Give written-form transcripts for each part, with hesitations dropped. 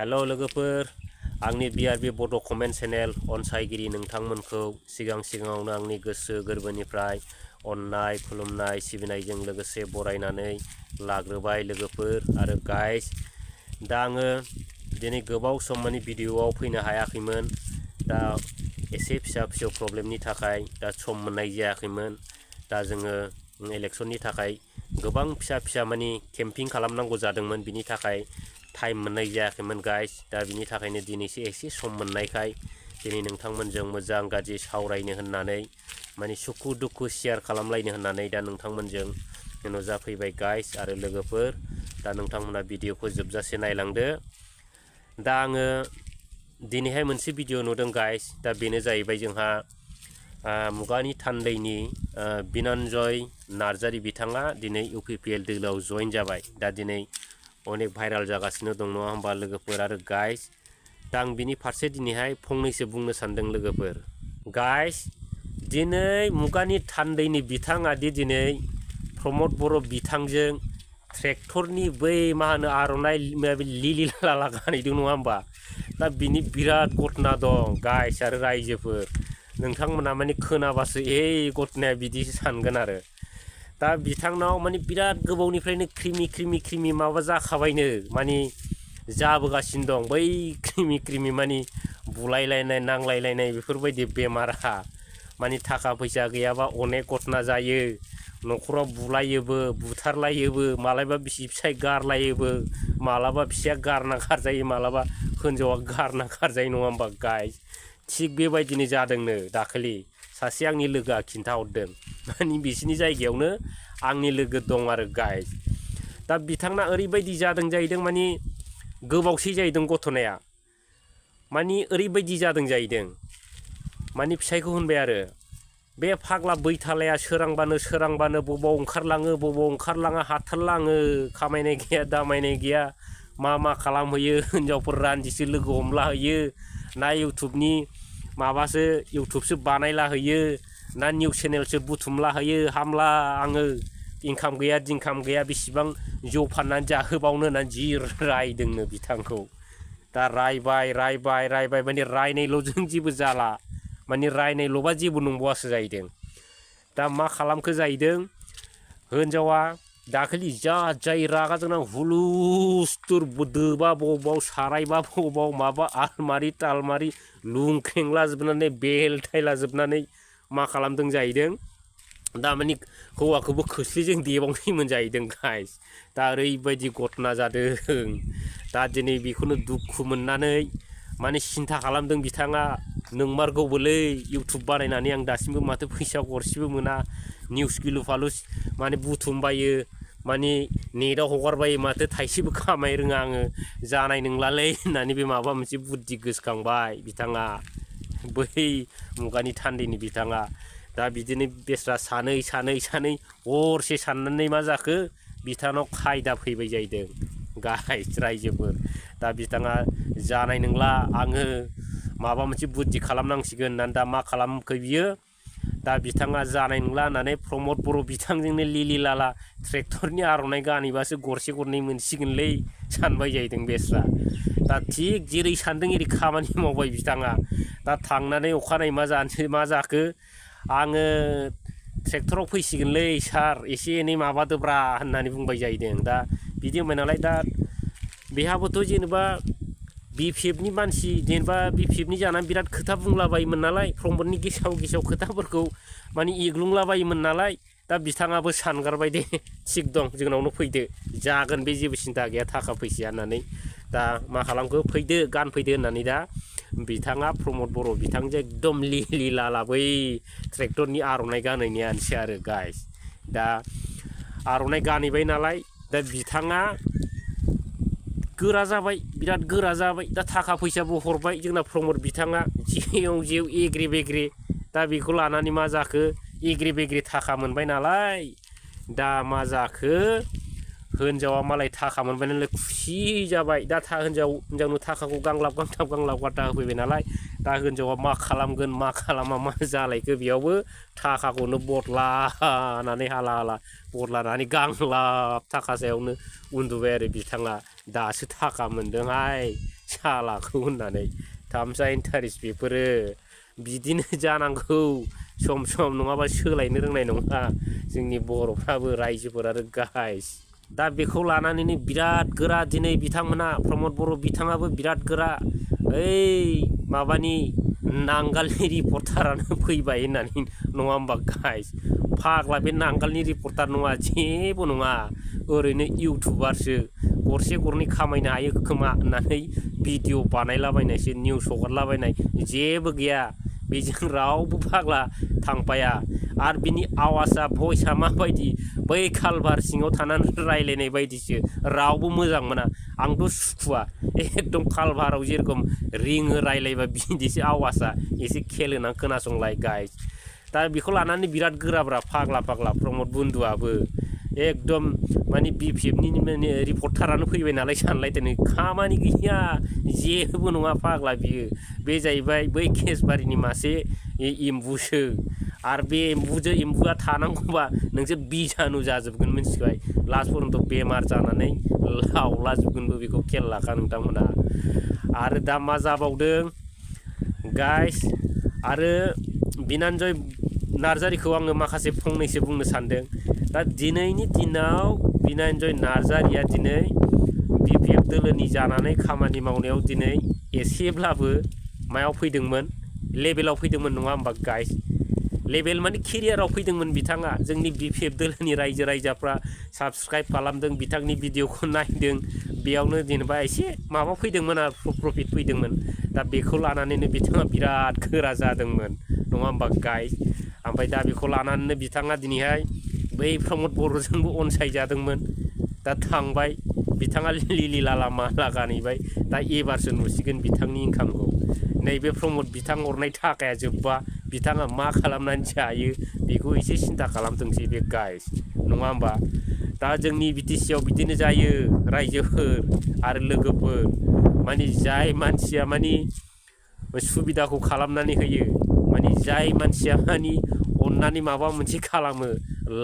hello लोगोफोर आंनि बिआरबि बड' कमेन्ट चेनेल अनसायगिरि नोंथांमोनखौ सिगाङावनो आंनि गोसो गोरबोनिफ्राय अननाय खुलुमनाय सिबिनायजों लोगोसे बरायनानै लाग्रोबाय लोगोफोर आरो गाइस दा आङो दिनै गोबाव सम माने भिडिअआव फैनो हायाखैमोन दा एसे फिसा प्रब्लेमनि थाखाय दा सम मोननाय जायाखैमोन दा जोङो इलेक्शननि थाखाय गोबां फिसा माने केम्पिं खालामनांगौ जादोंमोन बिनि थाखाय टाइम मोननाय जायाखैमोन गाइस दा बिनि थाखायनो दिनैसो एसे सम मोननायखाय दिनै नोंथांमोनजों मोजां गाज्रि सावरायनो होननानै माने सुखु दुखु शेयार खालामलायनो होननानै दा नोंथांमोनजों नुजाफैबाय गाइस आरो लोगोफोर दा नोंथांमोना भिडिअखौ जोबजासे नायलांदो दा आङो दिनैहाय मोनसे भिडिअ नुदों गाइस दा बेनो जाहैबाय जोंहा मुगानि थान्दैनि बिनानजय नार्जारि बिथाङा दिनै UPPL दोलोआव जइन जाबाय दा दिनै अनेक भाइराल जागासिनो दं नङा होमबा लोगोफोर आरो गाइस दा आं बिनि फारसे दिनैहाय फंनैसो बुंनो सानदों लोगोफोर गाइस दिनै मुगानि थान्दैनि बिथाङा दिनै प्रमद बर' बिथांजों ट्रेक्टरनि बै मा होनो आर'नाइ लिलि लाला गानहैदों नङा होमबा दा बिनि बिराद घटना दं गाइस आरो रायजोफोर नोंथांमोना माने खोनाबासो घटनाया बिदिसो सानगोन आरो दा बिथांनाव माने बिराद गोबावनिफ्रायनो क्रिमि माबा जाखाबायनो माने जाबोगासिनो दं बै क्रिमि माने बुलायलायनाय नांलायलायनाय बेफोरबायदि बेमारा माने थाखा फैसा गैयाबा अनेक घटना जायो न'खराव बुलायोबो बुथारलायोबो मालाबा बिसि फिसाय गारलायोबो मालाबा फिसाया गारना खारजायो मालाबा हिनजावा गारना खारजायो नङा होमबा गाइस थिग बेबायदिनो जादोंनो दाखालि सासे आंनि लोगोआ खिन्थाहरदों माने बिसिनि जायगायावनो आंनि लोगो दं आरो गाइस दा बिथांना ओरैबायदि जादों जाहैदों माने गोबावसै जाहैदों घटनाया माने ओरैबायदि जादों जाहैदों माने फिसायखौ होनबाय आरो बे फाग्ला बैथालाया सोरांबानो बबाव ओंखारलाङा हाथारलाङो खामायनाय गैया दामायनाय गैया मा खालामहैयो हिनजावफोर रान्दिसो लोगो हमला होयो ना इउटुबसो बानायला होयो ना निउस चेनेलसो बुथुमला होयो हामला आङो इनकाम गैया दिनकाम गैया बेसेबां जौ फाननानै जाहोबावनो होननानै जि रायदोंनो बिथांखौ दा रायबाय माने रायनायल'जों जेबो जाला माने रायनायल'बा जेबो नंबावासो जाहैदों दा मा खालामखो जाहैदों हिनजावा दाखालि जाय रागा जोंना हुलुस्थुर दोबा बबाव सारायबा बबाव माबा आलमारि तालमारि लुंख्रेंलाजोबनानै बेलथायलाजोबनानै मा खालामदों जाहैदों दा माने हौवाखौबो खोस्लिजों देबावनायमोन जाहैदों गाइस दा ओरैबायदि घटना जादों दा दिनै बेखौनो दुखु मोननानै माने सिन्था खालामदों बिथाङा नंमारगौबोलै इउटुब बानायनानै आं दासिमबो माथो फैसा गरसेबो मोना निउस गिलु फालु माने बुथुमबायो माने नेटआव हगारबायो माथो थाइसेबो खामाय रोङा आङो जानाय नंलालै होननानै बे माबा मोनसे बुद्धि गोसोखांबाय बिथाङा बै मुगानि थान्दैनि बिथाङा दा बिदिनो बेस्रा सानै हरसे साननानै मा जाखो बिथांनाव खायदा फैबाय जाहैदों गाइस रायजोफोर दा बिथाङा जानाय नंला आङो माबा मोनसे बुद्धि खालामनांसिगोन होननानै दा मा खालामखो बियो दा बिथाङा जानाय नंला होननानै प्रमद बर' बिथांजोंनो लिलि लाला ट्रेक्टरनि आर'नाइ गानहैबासो गरसे गरनै मोनसिगोनलै सानबाय जाहैदों बेस्रा दा थिग जेरै सानदों एरै खामानि मावबाय बिथाङा दा थांनानै अखानायै मा जाखो आङो ट्रेक्टराव फैसिगोनलै सार एसे एनै माबादोब्रा होननानै बुंबाय जाहैदों दा बिदि होनबाय नालाय दा बेहाबोथ' जेनेबा BPFनि मानसि जेनेबा BPFनि जानानै बिराद खोथा बुंलाबायोमोन नालाय प्रमदनि गेसाव खोथाफोरखौ माने एग्लुंलाबायोमोन नालाय दा बिथाङाबो सानगारबाय दे थिग दं जोंनावनो फैदो जागोन बे जेबो सिन्था गैया थाखा फैसाया होननानै दा मा खालामखो फैदो गानफैदो होननानै दा बिथाङा प्रमद बर' बिथांजों एकदम लिलि लाला बै ट्रेक्टरनि आर'नाइ गानहैनायानोसै आरो गाइस दा आर'नाइ गानहैबाय नालाय दा बिथाङा बिराद गोरा जाबाय दा थाखा फैसाबो हरबाय जोंना प्रमद बिथाङा जेव एग्रे बेग्रे दा बेखौ लानानै मा जाखो एग्रे बेग्रे थाखा मोनबाय नालाय दा मा जाखो हिनजावा मालाय थाखा मोनबाय नालाय खुसि जाबाय दा हिनजावनो थाखाखौ गांलाब गांथाब होफैबाय नालाय दा हिनजावा मा खालामगोन मा खालामा मा जालायखो बेयावबो थाखाखौनो बदलानानै हाला बदलानानै गांलाब थाखा सायावनो उन्दुबाय आरो बिथाङा दासो थाखा मोनदोंहाय सालाखौ होननानै थामसा इन्टारेस्ट बेफोरो बिदिनो जानांगौ सम सम नङाबा सोलायनो रोंनाय नङा जोंनि बर'फ्राबो रायजोफोर आरो गाइस दा बेखौ लानानैनो बिराद गोरा दिनै बिथांमोना प्रमद बर' बिथाङाबो बिराद गोरा ओइ माबानि नांगालनि रिपर्टारानो फैबाय होननानै नङा होमबा गाइस फाग्ला बे नांगालनि रिपर्टार नङा जेबो नङा ओरैनो इउटुबारसो गरसे गरनै खामायनो हायो खोमा होननानै भिडिअ बानायलाबायनायसो निउस हगारलाबायनाय जेबो गैया बेजों रावबो फाग्ला थांफाया आरो बिनि आवाजआ भइसआ माबायदि बै कालभार सिङाव थानानै रायलायनाय बायदिसो रावबो मोजां मोना आंथ' सुखुवा एकदम कालभाराव जेरखम रिङो रायलायबा बिदिसो आवाजआ एसे खेल होना खोनासंलाय गाइस दा बेखौ लानानै बिराद गोराब्रा फाग्ला प्रमद बन्दुआबो एकदम माने BPFनि माने रिपर्टारानो फैबाय नालाय सानलायदों खामानि गैया जेबो नङा फाग्ला बियो बे जाहैबाय बै केसबारिनि मासे एम्बुसो आरो बे एम्बुआ थानांगौबा नोंसोर बिजानु जाजोबगोन मिथिबाय लास्ट पर्यन्त बेमार जानानै लावलाजोबगोनबो बेखौ खेल लाखा नोंथांमोना आरो दा मा जाबावदों गाइस आरो बिनानजय नार्जारिखौ आङो माखासे फंनैसो बुंनो सानदों दा दिनैनि दिनाव बिनानजय नार्जारिया दिनै BPF दोलोनि जानानै खामानि मावनायाव दिनै एसेब्लाबो मायाव फैदोंमोन लेभेलाव फैदोंमोन नङा होमबा गाइस लेभेल माने केरियाराव फैदोंमोन बिथाङा जोंनि BPF दोलोनि रायजो राजाफ्रा साबस्क्राइब खालामदों बिथांनि भिडिअखौ नायदों बेयावनो जेनेबा एसे माबा फैदोंमोन आरो प्रफिट फैदोंमोन दा बेखौ लानानैनो बिथाङा बिराद गोरा जादोंमोन नङा होमबा गाइस ओमफ्राय दा बेखौ लानानैनो बिथाङा दिनैहाय बै प्रमद बर'जोंबो अनसायजादोंमोन दा थांबाय बिथाङा लिलि लाला माला गानहैबाय दा एबारसो नुसिगोन बिथांनि इनकामखौ नैबे प्रमद बिथां हरनाय थाखाया जोब्बा बिथाङा मा खालामनानै जायो बेखौ एसे सिन्था खालामथोंसै बे गाइस नङा होमबा दा जोंनि BTC आव बिदिनो जायो रायजोफोर आरो लोगोफोर माने जाय मानसिया माने सुबिदाखौ खालामनानै होयो माने जाय मानसिया माने अननानै माबा मोनसे खालामो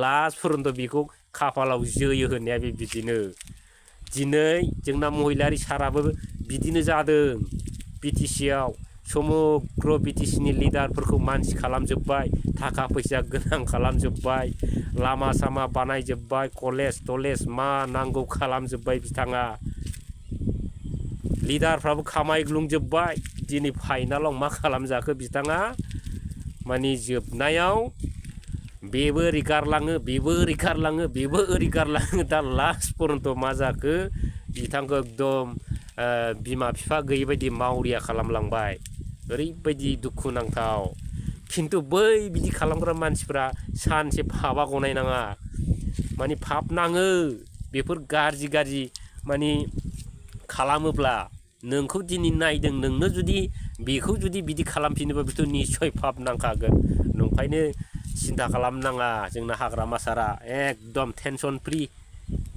लास्ट पर्यन्त बेखौ खाफालाव जोयो होननाया बिदिनो दिनै जोंना महिलारि साराबो बिदिनो जादों BTC आव समग्र BTCनि लिडारफोरखौ मानसि खालामजोब्बाय थाखा फैसा गोनां खालामजोब्बाय लामा सामा बानायजोब्बाय कलेज टलेज मा नांगौ खालामजोब्बाय बिथाङा लिडारफ्राबो खामायग्लुंजोब्बाय दिनै फाइनालाव मा खालामजाखो बिथाङा माने जोबनायाव बेबो ओरै गारलाङो बेबो ओरै गारलाङो बेबो ओरै गारलाङो दा लास्ट पर्यन्त मा जाखो बिथांखौ एकदम बिमा बिफा गैयै बायदि मावरिया खालामलांबाय ओरैबायदि दुखु नांथाव खिन्थु बै बिदि खालामग्रा मानसिफ्रा सानसे फाबा गनायनाङा माने फाब नाङो बेफोर गाज्रि माने खालामोब्ला नोंखौ दिनै नायदों नोंनो जुदि बेखौ जुदि बिदि खालामफिनोबा बेथ' निस्सय फाब नांखागोन नंखायनो सिन्था खालामनाङा जोंना हाग्रामा सारा एकदम टेनसन फ्रि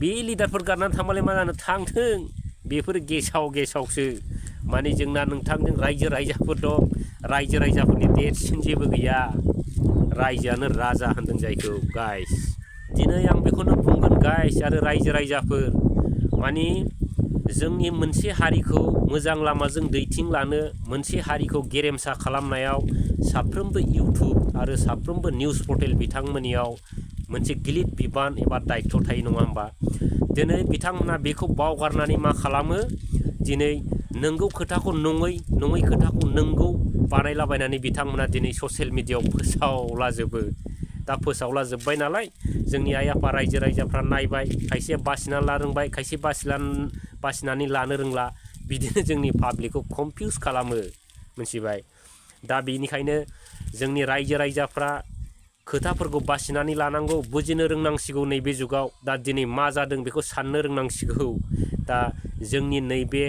बे लिडारफोर गारनानै थांबालाय मा जानो थांथों बेफोर गेसावसो माने जोंना नोंथांजों रायजो राजाफोर दं रायजो राजाफोरनि देरसिन जेबो गैया रायजोआनो राजा होनदों जायखौ गाइस दिनै आं बेखौनो बुंगोन गाइस आरो रायजो राजाफोर माने जोंनि मोनसे हारिखौ मोजां लामाजों दैथिंलानो मोनसे हारिखौ गेरेमसा खालामनायाव साफ्रोमबो इउटुब आरो साफ्रोमबो निउस पर्टेल बिथांमोननियाव मोनसे गिलिर बिबान एबा दायित्व थायो नङा होमबा दिनै बिथांमोना बेखौ बावगारनानै मा खालामो दिनै नंगौ खोथाखौ नङै खोथाखौ नंगौ बानायलाबायनानै बिथांमोना दिनै ससियेल मिडियायाव फोसावलाजोबो दा फोसावलाजोब्बाय नालाय जोंनि आइ आफा रायजो राजाफ्रा नायबाय खायसे बासिनानै लानो रोंबाय खायसे बासिनानै लानो रोंला बिदिनो जोंनि पाब्लिकखौ कनफिउस खालामो मिथिबाय दा बेनिखायनो जोंनि रायजो राजाफ्रा खोथाफोरखौ बासिनानै लानांगौ बुजिनो रोंनांसिगौ नैबे जुगाव दा दिनै मा जादों बेखौ साननो रोंनांसिगौ दा जोंनि नैबे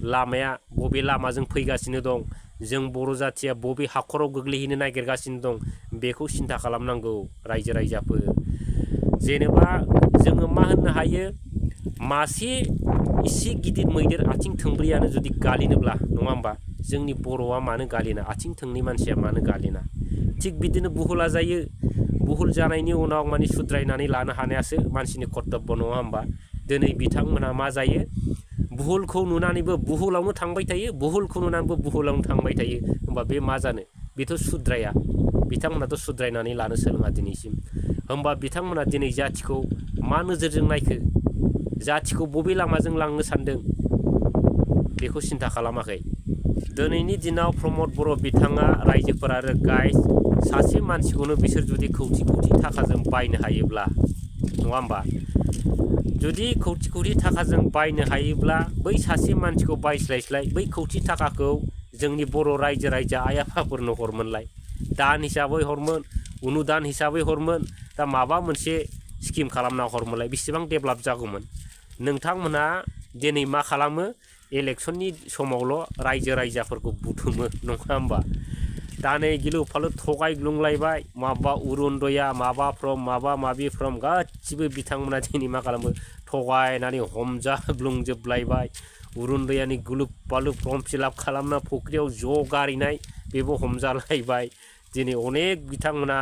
लामाया बबे लामाजों फैगासिनो दं जों बर' जाथिया बबे हाखराव गोग्लैहैनो नागिरगासिनो दं बेखौ सिन्था खालामनांगौ रायजो राजाफोर जेनेबा जोङो मा होननो हायो मासे इसे गिदिर मैदेर आथिं थोंब्रैयानो जुदि गालिनोब्ला नङा होमबा जोंनि बर'आ मानो गालिना आथिं थोंनै मानसिया मानो गालिना थिग बिदिनो बुहुला जायो बुहुल जानायनि उनाव माने सुद्रायनानै लानो हानायासो मानसिनि कर्तब्य नङा होमबा दिनै बिथांमोनहा मा जायो बुहुलखौ नुनानैबो बुहुलावनो थांबाय थायो बुहुलखौ नुनानैबो बुहुलावनो थांबाय थायो होमबा बे मा जानो बेथ' सुद्राया बिथांमोनाथ' सुद्रायनानै लानो सोलोङा दिनैसिम होमबा बिथांमोना दिनै जाथिखौ मा नोजोरजों नायखो जाथिखौ बबे लामाजों लांनो सानदों बेखौ सिन्था खालामाखै दिनैनि दिनाव प्रमद बर' बिथाङा रायजोफोर आरो गाइस सासे मानसिखौनो बिसोर जुदि खौथि खौथि थाखाजों बायनो हायोब्ला नङा होमबा जुदि खौथि खौथि थाखाजों बायनो हायोब्ला बै सासे मानसिखौ बायस्लायस्लाय बै खौथि थाखाखौ जोंनि बर' रायजो आइ आफाफोरनो हरमोनलाय दान हिसाबै हरमोन अनुदान हिसाबै हरमोन दा माबा मोनसे स्किम खालामना हरमोनलाय बेसेबां डेभेलप जागौमोन नोंथांमोना दिनै मा खालामो इलेक्सननि समावल' रायजोफोरखौ बुथुमो नङा होमबा दा नै गिलु फालु थगायग्लुंलायबाय माबा अरुणदया माबा फ्रम माबा माबि फ्रम गासिबो बिथांमोना दिनै मा खालामो थगायनानै हमजाग्लुंजोबलायबाय अरुणदयानि गिलु फालु फर्म फिलआप खालामना फुख्रियाव ज' गारहैनाय बेबो हमजालायबाय दिनै अनेक बिथांमोना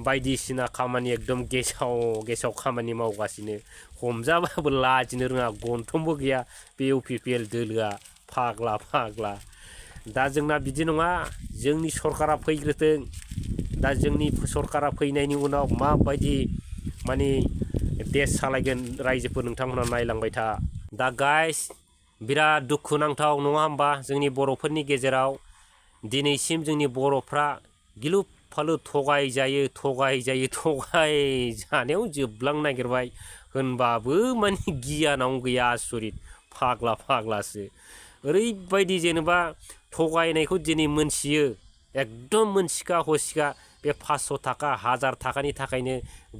बायदिसिना खामानि एकदम गेसाव खामानि मावगासिनो हमजाबाबो लाजिनो रोङा गन्थंबो गैया बे इउपिपिएल दोलोआ फाग्ला दा जोंना बिदि नङा जोंनि सरकारा फैग्रोथों दा जोंनि सरकारा फैनायनि उनाव माबायदि माने देश सालायगोन रायजोफोर नोंथांमोना नायलांबाय था दा गाइस बिराद दुखुनांथाव नङा होमबा जोंनि बर'फोरनि गेजेराव दिनैसिम जोंनि बर'फ्रा गिलु फालु थगायजानायाव जोबलांनो नागिरबाय होनबाबो माने गियानावनो गैया आसरित फाग्लासो ओरैबायदि जेनेबा थगायनायखौ दिनै मोनथियो एकदम मोनसिखा हसिखा बे 500 थाखा 1000 थाखानि थाखायनो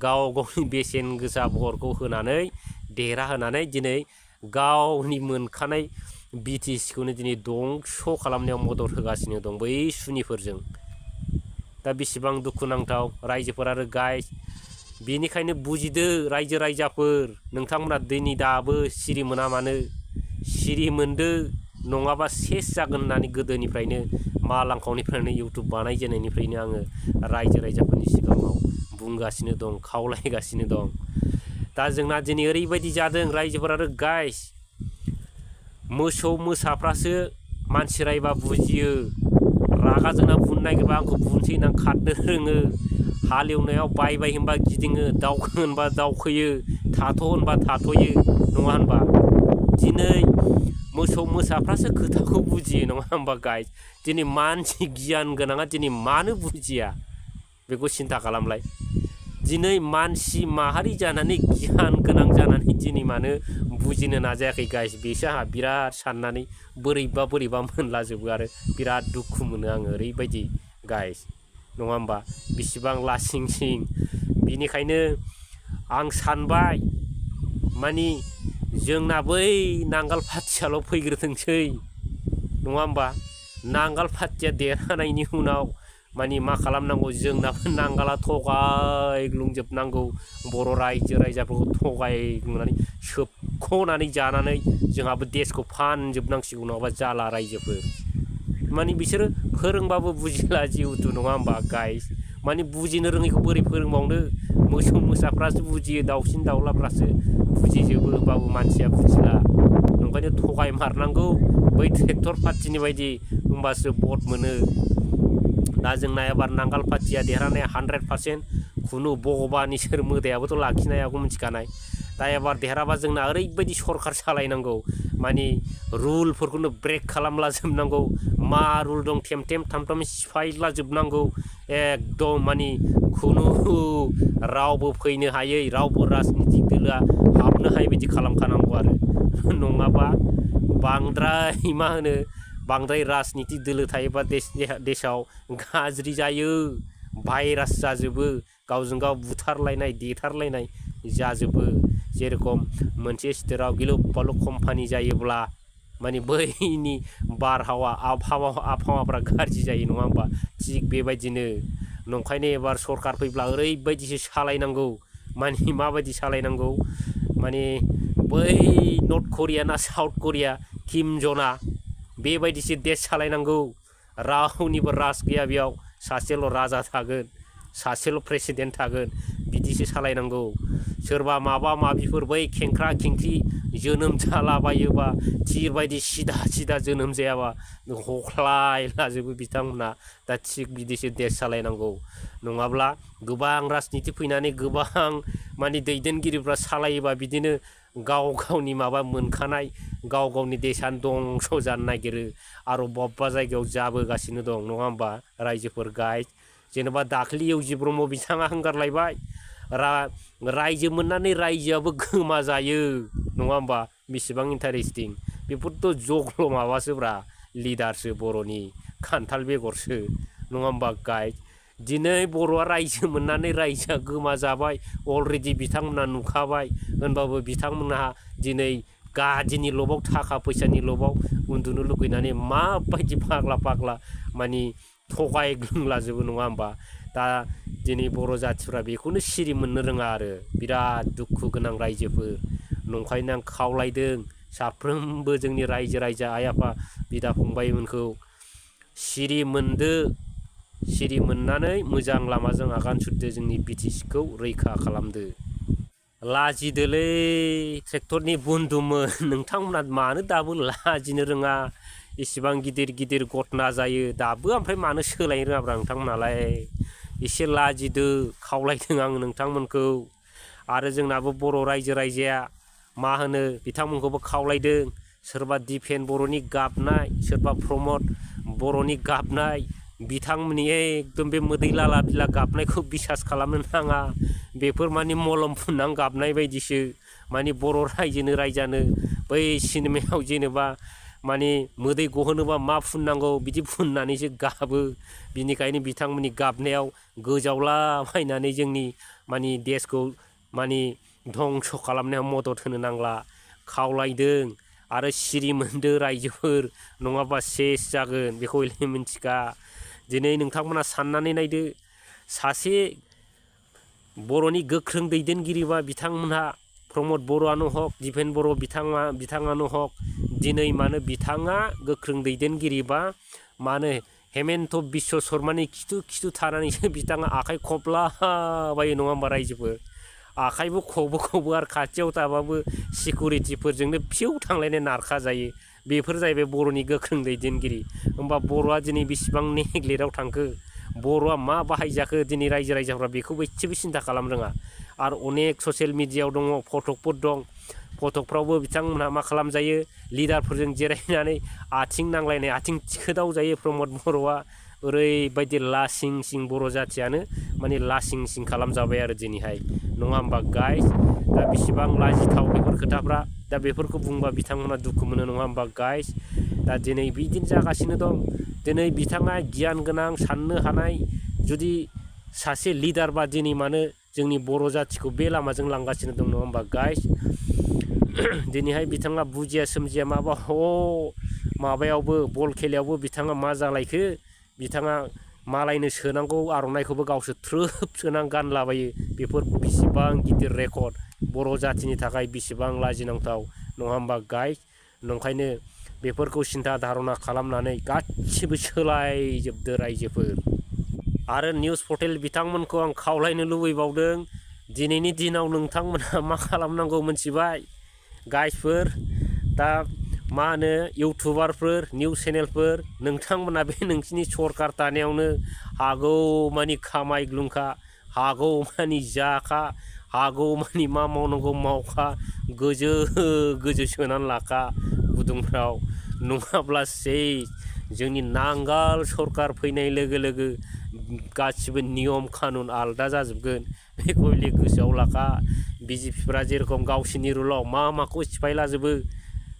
गावनि बेसेन गोसा भटखौ होनानै देरहाहोनानै दिनै गावनि मोनखानाय बिटिसिखौनो दिनै दंस' खालामनायाव मदद होगासिनो दं बै सुनिफोरजों दा बेसेबां दुखुनांथाव रायजोफोर आरो गाइस बेनिखायनो बुजिदो रायजोफोर नोंथांमोना दिनै दाबो सिरि मोना मानो सिरि मोनदो नङाबा सेस जागोन होननानै गोदोनिफ्रायनो मा लांखावनिफ्रायनो इउटुब बानायजेननायनिफ्रायनो आङो रायजोफोरनि सिगाङाव बुंगासिनो दं खावलायगासिनो दं दा जोंना दिनै ओरैबायदि जादों रायजोफोर आरो गाइस मोसौ मोसाफ्रासो मानसि रायबा बुजियो रागा जोंना बुनो नागिरबा आंखौ बुनोसै होनना खारनो रोङो हालेवनायाव बाय होनबा गिदिङो दावखो होनबा दावखोयो थाथ' होनबा थाथ'यो नङा होनबा दिनै मोसौ मोसाफ्रासो खोथाखौ बुजियो नङा होनबा गाइस दिनै मानसि गियान गोनाङा दिनै मानो बुजिया बेखौ सिन्था खालामलाय दिनै मानसि माहारि जानानै गियान गोनां जानानै दिनै मानो बुजिनो नाजायाखै गाइस बेसो आंहा बिराद साननानै बोरैबा मोनलाजोबो आरो बिराद दुखु मोनो आङो ओरैबायदि गाइस नङा होमबा बिसिबां लासिंसिं बिनिखायनो आं सानबाय मानि जोंना बै नांगाल पार्टियाल' फैग्रोथोंसै नङा होमबा नांगाल पार्टिया देरहानायनि उनाव मानि मा खालामनांगौ जोंनाबो नांगाला थगायग्लुंजोबनांगौ बर' रायजोफोरखौ थगायग्लुंनानै सोबख'नानै जानानै जोंहाबो देशखौ फानजोबनांसिगौ नङाबा जाला रायजोफोर मानि बिसोरो फोरोंबाबो बुजिला जिहेथु नङा होमबा गाइस मानि बुजिनो रोङैखौ बोरै फोरोंबावनो मोसौ मोसाफ्रासो बुजियो दाउसिन दाउलाफ्रासो बुजिजोबो होमबाबो मानसिया बुजिला ओंखायनो थगायमारनांगौ बै ट्रेक्टर पार्टिनि बायदि होमबासो भट मोनो दा जोंना एबार नांगाल पार्टिया देरहानाया 100% खुनु भगबान इसोर मोदायाबोथ' लाखिनो हायाखौ मिथिखानाय दा एबार देरहाबा जोंना ओरैबायदि सरकार सालायनांगौ मानि रुलफोरखौनो ब्रेक खालामला जोबनांगौ मा रुल दं थेमथेम थामथाम सिफायला जोबनांगौ एकदम मानि खुनु रावबो फैनो हायै रावबो राजनितिक दोलोआ हाबनो हायै बायदि खालामखानांगौ आरो नङाबा बांद्राय राजनितिक दोलो थायोबा देशाव गाज्रि जायो भाइरास जाजोबो गावजों गाव बुथारलायनाय देथारलायनाय जाजोबो जेरखम मोनसे स्टेटआव गिलु बालु कम्पानि जायोब्ला माने बैनि बारहावा आबहावाफ्रा गाज्रि जायो नङा होमबा थिग बेबायदिनो नंखायनो एबार सरकार फैब्ला ओरैबायदिसो सालायनांगौ माने माबायदि सालायनांगौ माने बै नर्थ करिया ना साउथ करिया किम ज'ना बेबायदिसो देश सालायनांगौ रावनिबो राज गैया बेयाव सासेल' राजा थागोन सासेल' प्रेसिडेन्ट थागोन बिदिसो सालायनांगौ सोरबा माबा माबिफोर बै खेंख्रा खेंख्रि जोनोम जालाबायोबा थिर बायदि सिदा जोनोम जायाबा हख्लायलाजोबो बिथांमोना दा थिग बिदिसो देश सालायनांगौ नङाब्ला गोबां राजनिति फैनानै गोबां माने दैदेनगिरिफ्रा सालायोबा बिदिनो गाव गावनि माबा मोनखानाय गाव गावनि देशानो दंस' जानो नागिरो आरो बबेबा जायगायाव जाबोगासिनो दं नङा होमबा रायजोफोर गाइस जेनेबा दाख्लि इउजि ब्रह्म बिथाङा हंगारलायबाय रायजो मोननानै रायजोआबो गोमा जायो नङा होमबा बेसेबां इन्टारेस्टिं बेफोरथ' जग्ल' माबासोब्रा लिडारसो बर'नि खान्थाल बेगरसो नङा होमबा गाइस दिनै बर'आ रायजो मोननानै रायजोआ गोमा जाबाय अलरेडि बिथांमोना नुखाबाय होनबाबो बिथांमोनहा दिनै गादिनि लबाव थाखा फैसानि लबाव उन्दुनो लुगैनानै माबायदि फाग्ला मानि थगायग्लुंलाजोबो नङा होमबा दा दिनै बर' जाथिफ्रा बेखौनो सिरि मोननो रोङा आरो बिराद दुखु गोनां रायजोफोर नंखायनो आं खावलायदों साफ्रोमबो जोंनि रायजो आइ आफा बिदा फंबायमोनखौ सिरि मोनदो सिरि मोननानै मोजां लामाजों आगान सुरदो जोंनि बिटिसिखौ रैखा खालामदो लाजिदोलै ट्रेक्टरनि बन्दुमोन नोंथांमोना मानो दाबो लाजिनो रोङा इसिबां गिदिर घटना जायो दाबो ओमफ्राय मानो सोलायनो रोङाब्रा नोंथांमोनालाय एसे लाजिदो खावलायदों आं नोंथांमोनखौ आरो जोंनाबो बर' रायजोआ मा होनो बिथांमोनखौबो खावलायदों सोरबा दिफेन बर'नि गाबनाय सोरबा प्रमद बर'नि गाबनाय बिथांमोननि एकदम बे मोदै लाला बिला गाबनायखौ बिसास खालामनो नाङा बेफोर माने मलम फुननां गाबनाय बायदिसो माने बर' रायजानो बै सिनेमायाव जेनेबा माने मोदै गहोनोबा मा फुननांगौ बिदि फुननानैसो गाबो बिनिखायनो बिथांमोननि गाबनायाव गोजावलाबायनानै जोंनि माने देशखौ माने धंस' खालामनायाव मदद होनो नांला खावलायदों आरो सिरि मोनदो रायजोफोर नङाबा सेस जागोन बेखौ मिन्थिखा दिनै नोंथांमोना साननानै नायदो सासे बर'नि गोख्रों दैदेनगिरिबा बिथांमोनहा प्रमद बर'आनो हक दिपेन बर' बिथाङानो हक दिनै मानो बिथाङा गोख्रों दैदेनगिरिबा मानो हेमन्त बिश्व शर्मानि खिथु थानानैसो बिथाङा आखाइ खबलाबायो नङा होमबा रायजोफोर आखाइबो खबो आरो खाथियाव थाबाबो सिकिउरिटिफोरजोंनो फिउ थांलायनाय नारखा जायो बेफोर जाहैबाय बर'नि गोख्रों दैदेनगिरि होमबा बर'आ दिनै बेसेबां नेग्लेक्टआव थांखो बर'आ मा बाहायजाखो दिनै रायजोफ्रा बेखौबो एसेबो सिन्था खालामनो रोङा आरो अनेक ससियेल मिडियायाव दङ फटकफोर दं फटकफ्रावबो बिथांमोनहा मा खालामजायो लिडारफोरजों जिरायनानै आथिं नांलायनाय आथिं थिखोदाव जायो प्रमद बर'आ ओरैबायदि लासिं सिं बर' जाथियानो माने लासिं सिं खालामजाबाय आरो दिनैहाय नङा होमबा गाइस दा बेसेबां लाजिथाव बेफोर खोथाफ्रा दा बेफोरखौ बुंबा बिथांमोना दुखु मोनो नङा होमबा गाइस दा दिनै बिदिनो जागासिनो दं दिनै बिथाङा गियान गोनां साननो हानाय जुदि सासे लिडारबा दिनै मानो जोंनि बर' जाथिखौ बे लामाजों लांगासिनो दं नङा होमबा गाइस दिनैहाय बिथाङा बुजिया सोमजिया माबा माबायावबो बल खेलायावबो बिथाङा मा जालायखो बिथाङा मालायनो सोनांगौ आर'नाइखौबो गावसोर थ्रोब सोनानै गानलाबायो बेफोर बेसेबां गिदिर रेकर्ड बर' जाथिनि थाखाय बेसेबां लाजिनांथाव नङा होमबा गाइस नंखायनो बेफोरखौ सिन्था धारना खालामनानै गासिबो सोलायजोबदो रायजोफोर आरो निउस पर्टेल बिथांमोनखौ आं खावलायनो लुबैबावदों दिनैनि दिनाव नोंथांमोनहा मा खालामनांगौ मोनथिबाय गाइसफोर दा मा होनो इउटुबारफोर निउस चेनेलफोर नोंथांमोना बे नोंसिनि सरकार थानायावनो हागौमानि खामायग्लुंखा हागौमानि जाखा हागौमानि मा मावनांगौ मावखा गोजो सोनानै लाखा गुदुंफ्राव नङाब्ला जोंनि नांगाल सरकार फैनाय लोगो लोगो गासिबो नियम कानुन आलदा जाजोबगोन बेखौ गोसोआव लाखा बिजेपिफ्रा जेरखम गावसिनि रुलाव माखौ सिफायलाजोबो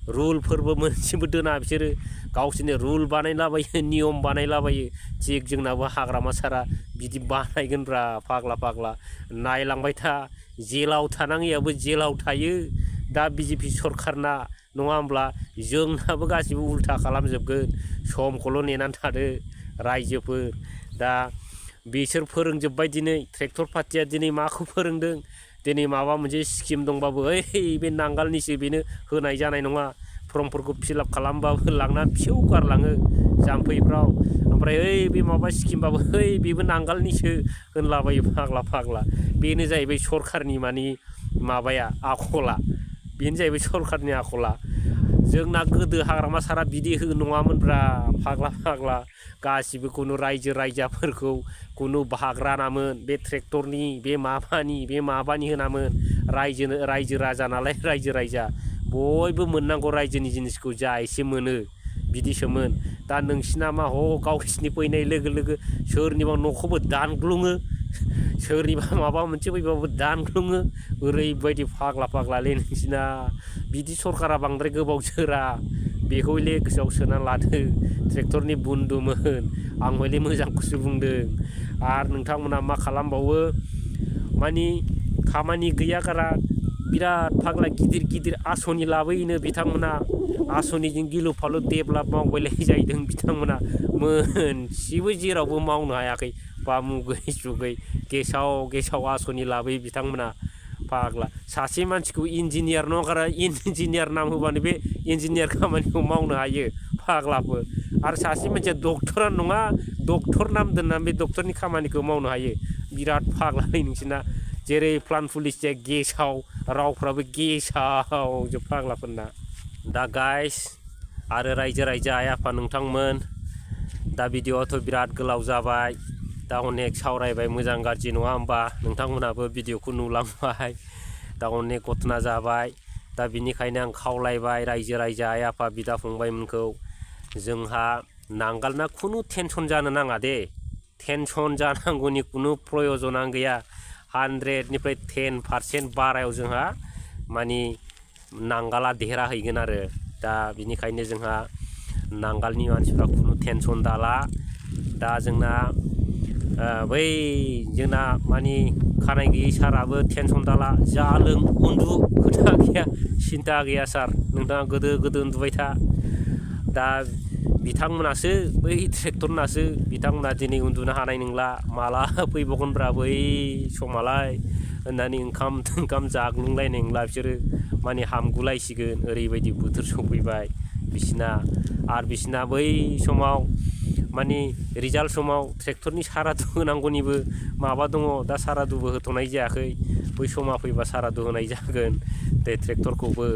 रुलफोरबो मोनसेबो दोना बिसोरो गावसोरनि रुल बानायलाबायो नियम बानायलाबायो थिग जोंनाबो हाग्रामा सारा बिदि बानायगोनब्रा फाग्ला नायलांबाय था जेलाव थानाङैयाबो जेलाव थायो दा बिजेपि सरकारना नङा होमब्ला जोंनाबो गासिबो उल्था खालामजोबगोन समखौल' नेनानै थादो रायजोफोर दा बिसोर फोरोंजोब्बाय दिनै ट्रेक्टर पार्टिया दिनै माखौ फोरोंदों दिनै माबा मोनसे स्किम दंबाबो बे नांगालनिसो बेनो होनाय जानाय नङा फर्मफोरखौ फिलआप खालामबाबो लांनानै फिसौ गारलाङो जाम्फैफ्राव ओमफ्राय ओइ बे माबा स्किमबाबो ओइ बेबो नांगालनिसो होनलाबायो फाग्ला बेनो जाहैबाय सरखारनि मानि माबाया आखला बेनो जाहैबाय सरखारनि आखला जोंना गोदो हाग्रामा सारा बिदि नङामोनब्रा फाग्ला गासिबो खुनु रायजो राजाफोरखौ खुनु भाग रानामोन बे ट्रेक्टरनि बे माबानि होनामोन रायजो राजा नालाय रायजो राजा बयबो मोननांगौ रायजोनि जिनिसखौ जा एसे मोनो बिदिसोमोन दा नोंसिना मा गावसिनि फैनाय लोगो लोगो सोरनिबा न'खौबो दानग्लुङो सोरनिबा माबा मोनसे फैबाबो दानग्लुङो ओरैबायदि फाग्लालै नोंसिना बिदि सरकारा बांद्राय गोबाव जोरा बेखौ हले गोसोआव सोना लादो ट्रेक्टरनि बुन्दुमोन आं हले मोजांखौसो बुंदों आरो नोंथांमोना मा खालामबावो मानि खामानि गैया गारा बिराद फाग्ला गिदिर आसनि लाबोयोनो बिथांमोना आसनिजों गिलु फालु डेभेलप मावबायलाय जाहैदों बिथांमोना मोनसेबो जेरावबो मावनो हायाखै बामुगै सुगै गेसाव आसनि लाबोयो बिथांमोना फाग्ला सासे मानसिखौ इन्जिनियार नङा इन्जिनियार नाम होबानो बे इन्जिनियार खामानिखौ मावनो हायो फाग्लाफोर आरो सासे मानसिया डक्टरानो नङा डक्टर नाम दोननानै बे डक्टरनि खामानिखौ मावनो हायो बिराद फाग्लालै नोंसिना जेरै प्लान पुलिसया गेसाव रावफ्राबो गेसाव जोब फाग्लाफोरना दा गाइस आरो रायजो आइ आफा नोंथांमोन दा भिडिअआथ' बिराद गोलाव जाबाय दा अनेक सावरायबाय मोजां गाज्रि नङा होमबा नोंथांमोनाबो भिडिअखौ नुलांबाय दा अनेक घटना जाबाय दा बिनिखायनो आं खावलायबाय रायजो आइ आफा बिदा फंबायमोनखौ जोंहा नांगालना खुनु टेनसन जानो नाङा दे टेनसन जानांगौनि खुनु प्रयजनानो गैया 100निफ्राय 10% बारायाव जोंहा मानि नांगाला देरहाहैगोन आरो दा बिनिखायनो जोंहा नांगालनि मानसिफ्रा खुनु टेनसन दाला दा जोंना बै जोंना मानि खानाय गैयै साराबो टेनसन दाला जा लों उन्दु खोथा गैया सिन्था गैया सार नोंथाङा गोदो उन्दुबाय था दा बिथांमोनासो बै ट्रेक्टरनासो बिथांमोना दिनै उन्दुनो हानाय नंला माला फैबावगोनब्रा बै समालाय होननानै ओंखाम जाग्लुंलायनाय नंला बिसोरो माने हामगुलायसिगोन ओरैबायदि बोथोर सफैबाय बिसिना बै समाव माने रिजाल्ट समाव ट्रेक्टरनि सारादु होनांगौनिबो माबा दङ दा सारादुबो होथ'नाय जायाखै बै समा फैबा सारादु होनाय जागोन बे ट्रेक्टरखौबो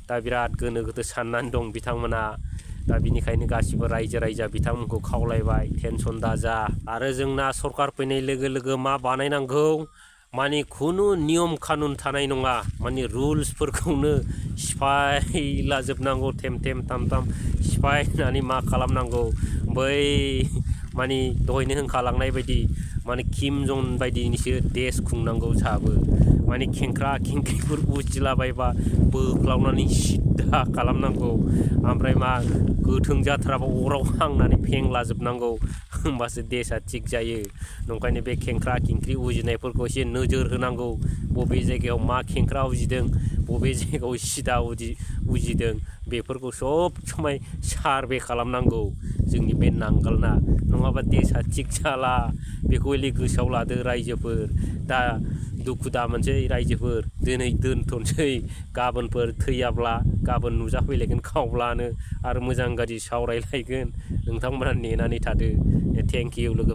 दा बिराद गोनो गोथो साननानै दं बिथांमोना दा बिनिखायनो गासिबो रायजो बिथांमोनखौ खावलायबाय टेनसन दाजा आरो जोंना सरकार फैनाय लोगो लोगो मा बानायनांगौ माने खुनु नियम कानुन थानाय नङा माने रुल्सफोरखौनो सिफायलाजोबनांगौ थेम थाम सिफायनानै मा खालामनांगौ बै माने दहायनो होनखालांनाय बायदि माने किम जन बायदिनिसो देश खुंनांगौ जाबो माने खेंख्रिफोर उजिलाबायबा बोख्लावनानै सिद्दा खालामनांगौ ओमफ्राय मा गोथों जाथ्राबा अराव हांनानै फेंलाजोबनांगौ होमबासो देशआ थिग जायो नंखायनो बे खेंख्रि उजिनायफोरखौ एसे नोजोर होनांगौ बबे जायगायाव मा खेंख्रा उजिदों बबे जायगायाव सिदा उजिदों बेफोरखौ सब समाय सारभे खालामनांगौ जोंनि बे नांगालना नङाबा देशआ थिग जाला बेखौ हले गोसोआव लादो रायजोफोर दा दुखु दामोनसै रायजोफोर दिनै दोनथ'नोसै गाबोनफोर थैयाब्ला गाबोन नुजाफैलायगोन खावब्लानो आरो मोजां गाज्रि सावरायलायगोन नोंथांमोना नेनानै थादो थेंक इउ लोगो